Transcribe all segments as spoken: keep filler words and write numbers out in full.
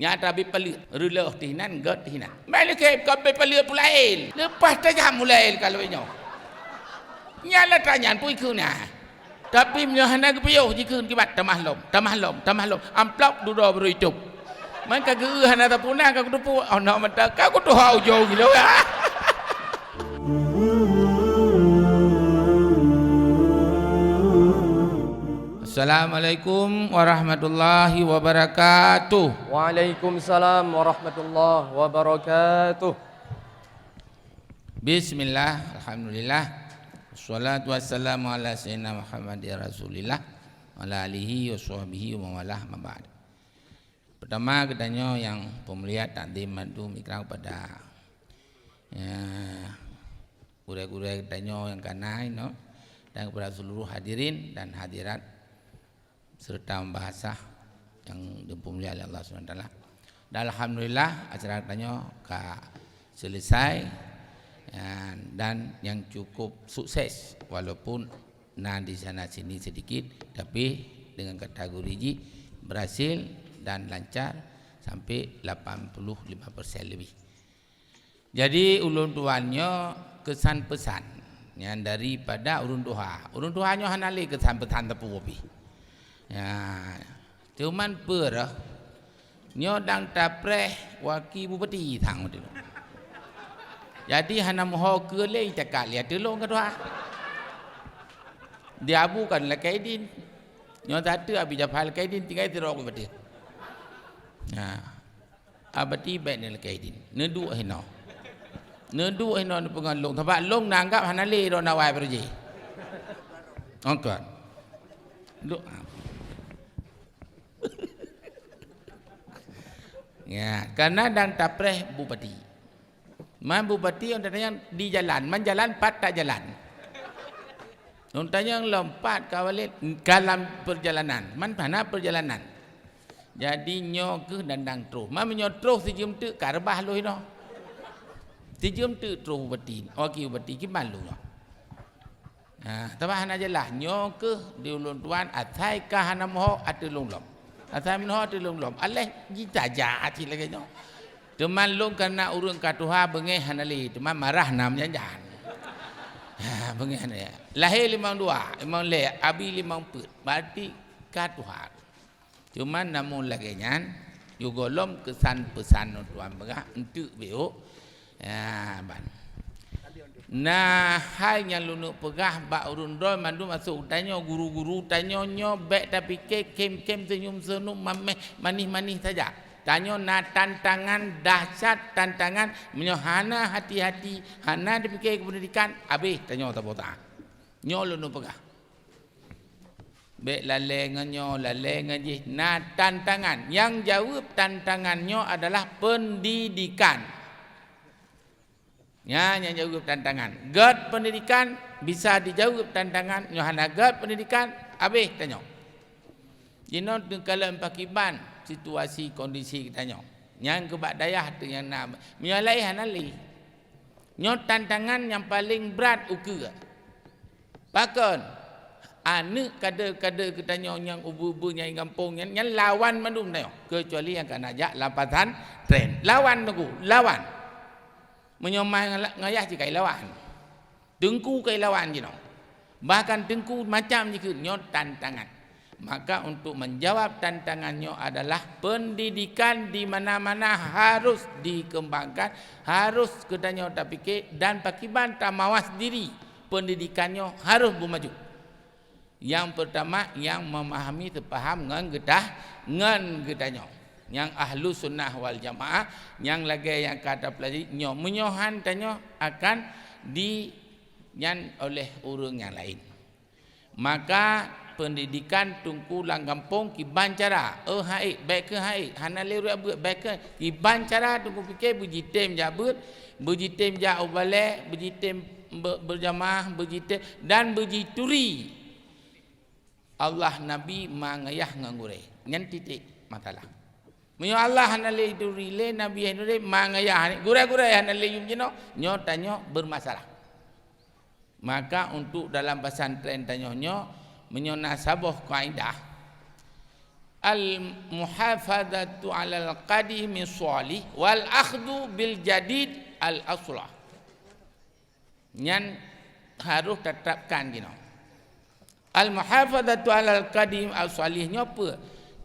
Nyan tabri paleuet, reuloh teuh inan, gét teuh inan. Meulikée ka bri paleuet pulail. Leupah tajam mulai ka lheueh nyoe. Nyan atra nyan pui kheun na. Tapi meunyoe hana geupiôh jikheun kiban, tamah lom, tamah lom, tamah lom. Amplop dudoe barô itôb. Man ka geu hana tapuna ka kuteupeu, oh, na mata ka kutuha ujong gilo ya. Assalamualaikum warahmatullahi wabarakatuh. Waalaikumsalam warahmatullahi wabarakatuh. Bismillah, alhamdulillah. Wassalatu wassalamu ala sayyidina Muhammadin Rasulillah wa ala alihi wa sahbihi wa mawalah, ma ba'd. Pertama, geutanyoe nyang peumulia, takzim, mandum ikram kepada, ya, gurée-gurée geutanyoe nyang ka na inoe, dan kepada seluruh hadirin dan hadirat serta membahasa yang dipeumulia oleh Allah Subhanahu Wa Taala. Dan alhamdulillah, acara geutanyoe ka selesai, ya, dan yang cukup sukses, walaupun na di sana sini sedikit, tapi dengan kategori jih berhasil dan lancar sampai lapan puluh lima persen lebih. Jadi, ulôn tuan nyoe keusan peusan nyang daripada ureuëng tuha. Ureuëng tuha nyoe hana lé keusan peusan teupeu pih. Ya, cuman peureuh nyoe dang tapreh waki bupati sang beutôi. Jadi, hana meuho keue lé, itakat lé ateueh lôn ka tuha. Di Abu kan lakée idin. Nyoe tateuk Abi Jafar lakée idin, tinggai sidroe bupati. Nah. Abati bék neulakée idin. Neuduek hinoe. Neuduek hinoe neupeungon lôn. Sabab lôn neuanggab hana lé droeneuh awai beureujih. Ongkot. Duek. Ya, karena dang tapreh bupati. Man bupati, ôn tanyong di jalan. Man jalan pat tak jalan. Ôn tanyong lom pat ka walét, ka lam perjalanan. Man hana perjalanan. Jadi, nyoe kheueh dandang troh. Ma meunyoe troh sijeuem teuk ka reubah lôn inoe. Sijeuem teuk troh bupati, waki bupati kiban lôn nyoe. Ha, teuma hana jeulaih. Nyoe kheueh di ulôn tuan, asai ka hana meuhok ateueh lôn lom. Asai meuhok ateueh lôn lom. Aléh jitaja cit lagée nyoe. Teuma lôn kana ureuëng ka tuha beungéh hana lé, teuma marah na meujan-jan. Ha, beungéh hana lé. Lahé limong dua, limong lhée, abi limong peuet. Berarti ka tuha. Cuman namun lagée nyan, yue gohlom keusan peusan lôn tuan peugah, eunteuk beu. Ya, ban. Na hai nyang lôn peugah bak ureuëng droe mandum asoe tanyoe guru-guru tanyoe nyoe bék tapike khém-khém seunyum-seunyum mameh manih-manih saja. Tanyoe na tantangan dahsyat, tantangan meunyoe hana hati-hati, hana tapike keu peundidikan, abéh tanyoe tabota. Nyoe lôn peugah. Bék lalée ngon nyoe, lalée ngon jih, na tantangan. Nyang jaweueb tantangan nyoe adalah peundidikan. Nyan nyang jaweueb tantangan. Gét peundidikan bisa dijaweueb tantangan, nyoe hana gét peundidikan, abéh tanyoe. Jinoe teukalon pakiban situasi kondisi geutanyoe. Nyan keu bak dayah teuh nyang na, meunyoe laén hana lé. Nyoe tantangan nyang paleng brat ukeue. Pakon? Aneuëk kader-kader geutanyoe nyang ubeue-ubeue nyang gampông nyan, nyan lawan mandum tanyoe, keucuali nyang kana jak lam pesantren. Lawan teungku, lawan. Meunyoe ma ngayah jih ka ilawan. Teungku ka ilawan jinoe. Bahkan teungku macam jikheun nyoe tantangan. Maka untuk menjawab tantangan nyoe adalah pendidikan di mana-mana harus dikembangkan, harus geutanyoe tapike dan pakiban tamawas diri, pendidikan nyoe harus beumaju. Nyang peurtama, nyang meumahami seupaham ngon geutah, ngon geutanyoe. Nyang ahlu sunnah wal jamaah, nyang lagée nyang ka tapeulajari nyoe, meunyoe han tanyoe akan di nyan oleh ureuëng nyang laén. Maka, pendidikan teungku lam gampông kiban cara, eu hai, bék keu hai, hana lé ureuëng beuet, bék keu kiban cara teungku pike beujitem jak beuet, beujitem jak u balée, beujitem be-, beujamaah, beujitem dan beujituri. Allah, Nabi, ma ngayah ngon gurée. Nyan titik masalah. Meunyoe Allah hana lé turi lé, Nabi hana lé, ma ngayah, gurée-gurée hana lé yum jinoe, nyoe tanyoe bermasalah. Maka untuk dalam pesantren tanyoe nyoe, meunyoe na saboh kaidah, Al-muhafazatu 'alal qadimi shalih wal akhdhu bil jadid al aslah. Nyan harôh taterapkan jinoe. Al-muhafazatu 'alal qadim as-shalih nyoe peue?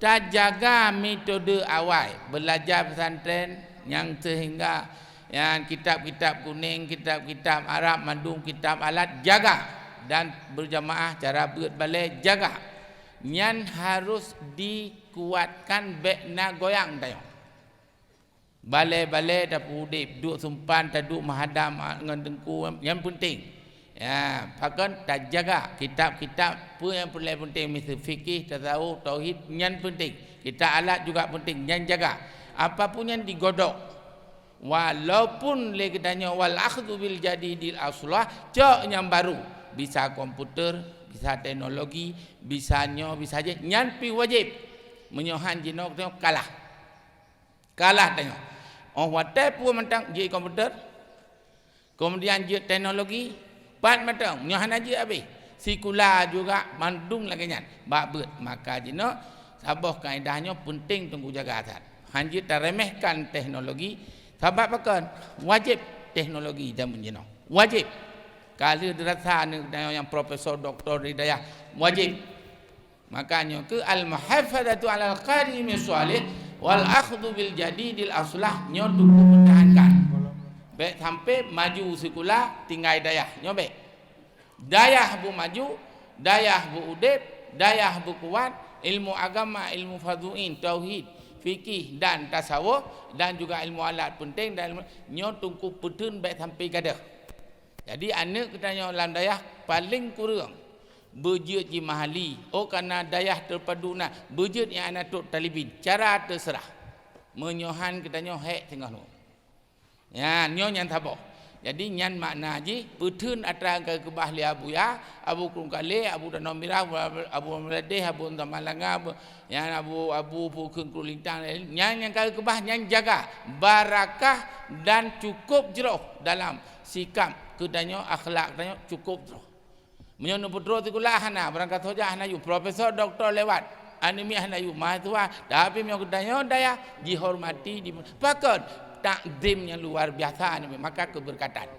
Tajaga metode awai beulajar pesantren nyang seuhingga nyan kitab-kitab kunéng, kitab-kitab Arab, mandum kitab alat jaga dan beujamaah cara beuet balée jaga. Nyan harôh dikuatkan bék na goyang tanyoe. Balée-balée tapeuudeb, duek seumpan, taduek meuhadab ngon teungku, nyan peunteng. Ya, pakon tajaga kitab-kitab peue nyang peureulée peunteng, miseu fikih, tasawuf, tauhid, nyan peunteng. Kitab alat juga peunteng, nyan jaga. Apapun nyan digodok. Walaupun lé geutanyoe wal akhdhu bil jadidil aslah, cok nyang baru, bisa komputer, bisa teknologi, bisa nyoe, bisa jih, nyan pi wajéb. Meunyoe han jinoe, kalah. Kalah tanyoe. Óh watée peue mantong jeuet komputer, kemudian jeuet teknologi, pat mantong nyoe hana jeuet habéh. Sikula juga mandum lagée nyan bak beuet. Maka jinoe saboh kaedah nyoe peunteng teungku jaga that. Han jeuet taremehkan teknologi, sabab pakon? Wajéb teknologi jameun jinoe. Wajéb. Ka lheueh dirasa aneuk tanyoe nyang profesor, doktor di dayah, wajéb. Maka nyoe keuh al-muhafazatu 'alal qadimi shalih wal akhdhu bil jadidil aslah, nyoe teungku peutahankan. Bék sampai maju sikula tinggai dayah, nyoe bék. Dayah beumaju, dayah beuudeb, dayah beukuat, ilmu agama, ilmu fardhu'ain, tauhid, fikih dan tasawuf dan juga ilmu alat peunteng dan ilmu, nyoe teungku peutheun bék sampai gadôh. Jadi aneuk geutanyoe lam dayah paleng kureueng beujeuet jimahali, oh kana dayah teupadu na, beujeuet nyang hana trok talibin, cara teuseurah. Meunyoe han geutanyoe hék teungoh nyoe. Nyan, nyoe nyan saboh. Jadi nyan makna jih peutheun atra nyang ka geukeubah lé Abuya, Abu Krueng Kalé, Abu Tanoh Mirah, Abu, Abu Meuladeih, Abu Tamalanga, Abu, nyan Abu, Abu Pukheun Krueng Lintang, nyan nyang ka geukeubah nyan jaga barakah dan cukup jroh dalam sikap geutanyoe, akhlak geutanyoe cukup jroh. Meunyoe neupeutroh sikula hana, barangkasoe jak hana yue, profesor, doktor lewat, aneuk miet hana yue, mahasiswa, tapi meunyoe geutanyoe dayah jihormati, di, pakon? Takzim nyang luar biasa, maka keubeurkatan.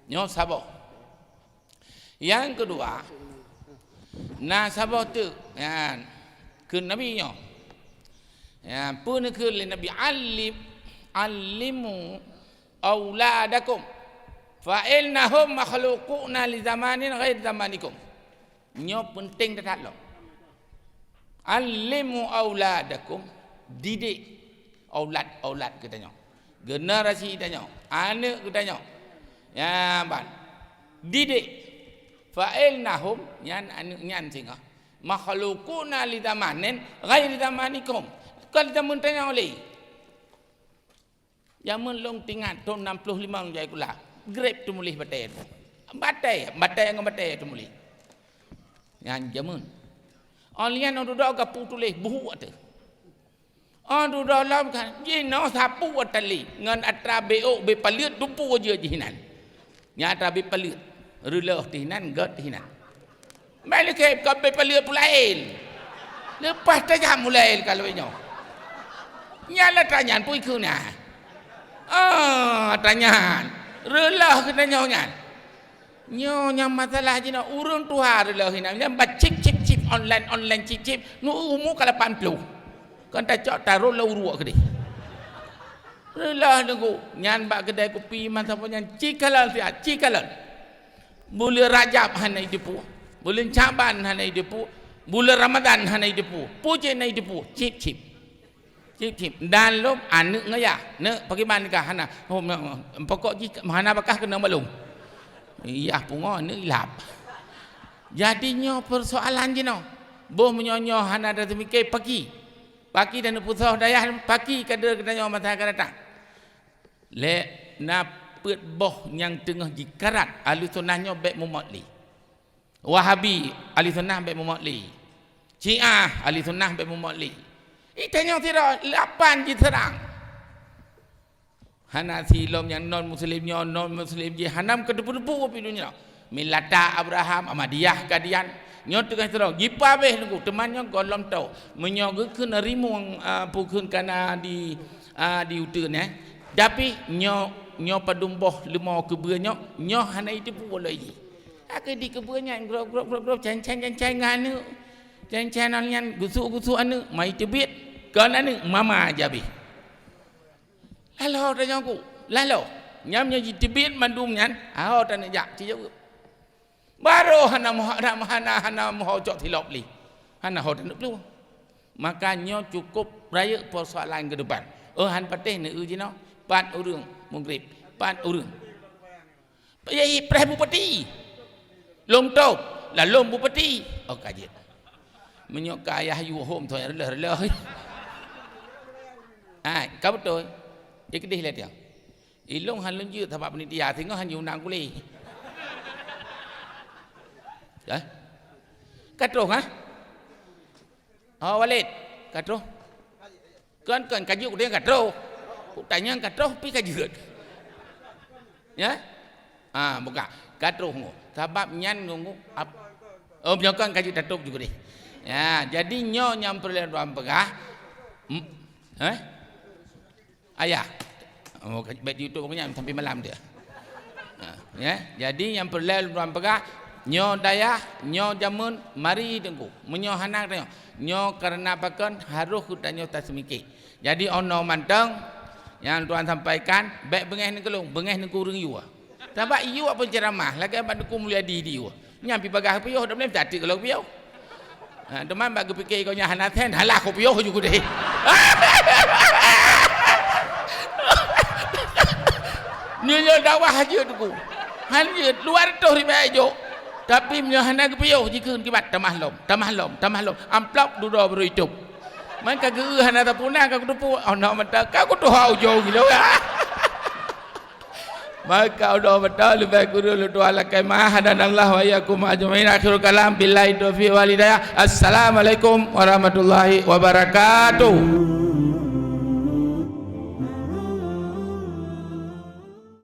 Nyoe saboh. Nyang keudua, na saboh teuk nyan keu Nabi nyoe. Ya, peue neukheun lé Nabi, "Alim, alimu auladakum, fa innahum makhluquna li zamanin ghair zamanikum." Nyoe peunteng that lom. "Alimu auladakum," didik aulad-aulad geutanyoe, generasi tanyoe, aneuk geutanyoe. Ya, ban. Didik. "Fa innahum," nyan aneuk nyan singoh, "makhluquna li zamanin ghairi zamanikum." Kon jameun tanyoe lé. Jameun lôn teuingat thon nam ploh limong jai sikula. Greb teumuléh batée. Batée, batée ngon batée teumuléh. Nyan jameun. Óh lheueh nyan dudoe ka pu tuléh buhuk ateueh. Óh dudoe lom ka jinoe sapu atra lé ngon atra bék ôk bék paleuet tupu jeuet jih nan. Nyang atra bék paleuet, reuloh teuh nan, gét teuh nan. Meulikée ka bék paleuet peulaén. Leupah tajam mulai ka lheueh nyoe. Nyan atra nyan pui kheun na. Oh, atra nyan. Reuloh keunoe nyoe nyan. Nyoe nyang masalah jinoe ureuëng tuha reuloh hinan. Nyan ba cip, cip, cip, online, online, cip, cip. Nu umu ka lapan ploh. Kan tacok taroh lam uruek keudeh. Reuloh nunggu nyan bak keudai kupi masa pun nyan ci kalon siat, ci kalon. Buleuen Rajab hana idepu, buleuen Syaban hana idepu, buleuen Ramadan hana idepu, puji hana idepu, cip-cip. Cip-cip. Dan lom aneuk ngayah, "Neuk, pakriban kah?" "Hana." "Oh, pokok jih hana bakah keunong balong." Iyah pungo aneuk ilap. Jadi nyoe persoalan jinoe. Boh meunyoe nyoe hana tateumike paki. Paki dan neupeusôh dayah paki kader geutanyoe masa akan datang. Lé na peuet boh nyang teungoh jikarat, ahli sunnah nyoe bék mumot lé. Wahabi, ahli sunnah bék mumot lé. Syiah, ahli sunnah bék mumot lé. Itanyoe sidroe lapan jiseurang. Hana silom nyang non muslim nyoe, non muslim jih hanam keudeupu-deupu pih dunia. Millata Abraham, Ahmadiyah, Qadian. Nyoe teungoh sidroe, jipabeh Teungku, teuma nyoe gohlom tho. Meunyoe geukheun rimueng, ah, peue kheun kana di, ah, di uteuen, eh. Tapi nyoe, nyoe padum boh leumo keubeue nyoe, nyoe hana jiteupeue lé jih. Akhé di keubeue nyan grob, grob, grob, grob, cen-cen, cen-cen ngon aneuk. Cen-cen nyan gusuk-gusuk aneuk, mai teubiet. Kon aneuk, mama jabeh. Laloe tanyoe ku, laloe. Nyam nyoe jiteubiet mandum nyan, aho taneuk jak, ci jaweueb. Barô hana moh-, hana, hana, hana moh cok tilop lé. Hana ho taneuk plueng. Maka nyoe cukup rayeuk persoalan keudepan. Oh, han patéh neueu jinoe, pat ureueng mugrib, pat ureueng. Yai preh bupati. Lôn tôp, lalôn bupati. Oh, ka jeuet. Meunyoe ka ayah yue hom, thon reuloh-reuloh. Hai, ka beutôi. Ikeudeh lé tiang. Ilôn han lôn jeuet sabab panitia, singoh han jiundang kulé. Hah? Ka troh, ha? Oh, Walid, ka troh. Kon, kon, ka jeuet, ka troh. Kutanyong ka troh, pi ka jeuet. Ya? Ah, buka. Ka troh ngo. Sabab nyan ngo, ngo, ap-, oh, nyoe kon ka jeuet tatôp juga deh. Ya, jadi nyoe nyang peureulèe lôn peugah. Hmm, eh? Ayah. Oh, baik di YouTube aku nyan sampai malam dia. Ha, ya. Jadi nyang peureulèe lôn peugah, nyoe dayah, nyoe jameun, mari Teungku. Meunyoe hana tanyoe, nyoe karena pakon harôh geutanyoe taseumiké. Jadi, oh noe mantong, nyang tuan sampaikan, bèk beungèh neukeulong, beungèh neuku ureueng yue. Sabab yue peuceramah, lagèe bak Teungku Mulyadi di yue. Nyan pi bagaih piôh, dak boleh meucatit kalau piôh. Ha, teuma bak geupiké kau nyan hana then, halah kau piôh ju kudeh. Nyoe, nyoe dakwah jeuet Teungku. Han jeuet, dua ratus ribèe jok. Tapi meunyoe hana geupiôh, jikheun kiban, tamah lom, tamah lom, tamah lom. Amplop dudoe baru itôp. Man ka geu hana tapuna ka kuteupeu, oh, na mata ka kutuha ujong gila. Maka udah betul leubeh kureueng lôn tuan lakèe meu'ah, hadanallahu wa iyyakum ajmain. Akhirul kalam, billahi taufiq wal hidayah. Assalamualaikum warahmatullahi wabarakatuh.